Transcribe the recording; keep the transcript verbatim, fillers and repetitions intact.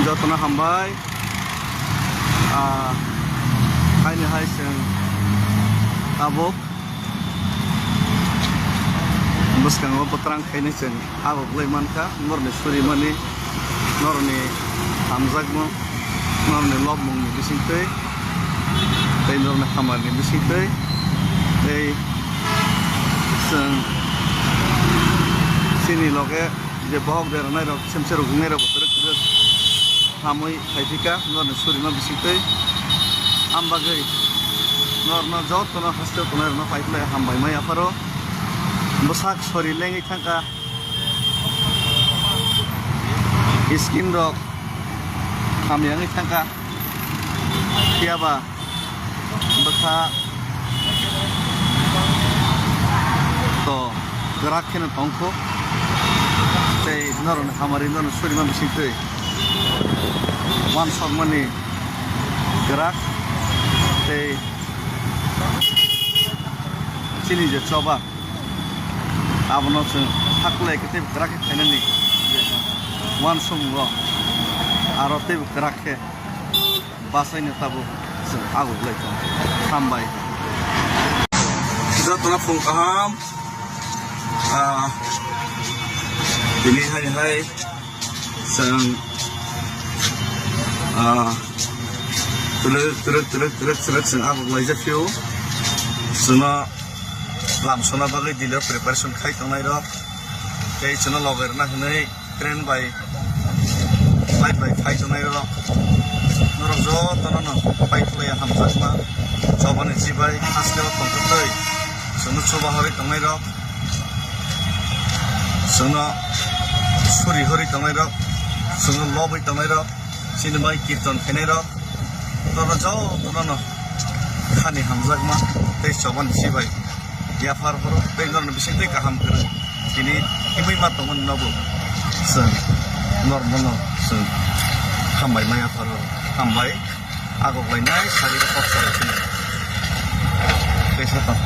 Jotono hambai. Ah, haini hai chwng tabuk bwskango bwkrang khainai chwng. Abo bwlai mankha, norni surimani, norni hamjakmung, norni lobmungni bisingtwi, tei norni hamarni bisingtwi, tei chwng chini loge je bohok beranairok, semse rwgwngnairok bo kwrwk kwrwk hamwi phaiphika, norni surima bisingtwi. Ambagwi norno jotono hasteo tongnairokno phaiphilai hambai mai yapharo. Bwsak sori lengwi thangkha. Skin rok hamya wngwi thangkha, phiyaba bwkha to kwrak kheno tongkho, tei norokni hamari norokni surima bisingtwi uansukmani kwrak tei chini je choba. Abono chwng haklai khe teibo kwrak khe khainani je uansukmung o aro teibo kwrak khe basaino tabuk chwng aguklai tong. Hambai. Jotono phung kaham. Ah, tini hai hai. Chwng, ah, twrwk, twrwk, twrwk, twrwk, twrwk chwng abuk laijak phio. Chwngno lam sona bagwi dilo preparation khai tongnai rok. Tei chwngno logai rwna hwnwi train bai, flight bai phai tongnai rok. Norok jotono no pai khlai hamjakma. Chobani chibai haste o tongtwtwi. Chwngno chuba horwi tongnai rok. Chwngno suri horwi tongnai rok, chwngno lobwi tongnai rok, chini bai kirtan khainai rok, norok jotono no khani hamjakma tei chobani chibai yaphar phoro tei norokni bisingtwi kaham kwrwi tini himwi ma tongmani nobo chwng norokno no chwng hambai ma yapharo hambai. Agoklainai sagwi kok salai sini. Tei sa tong.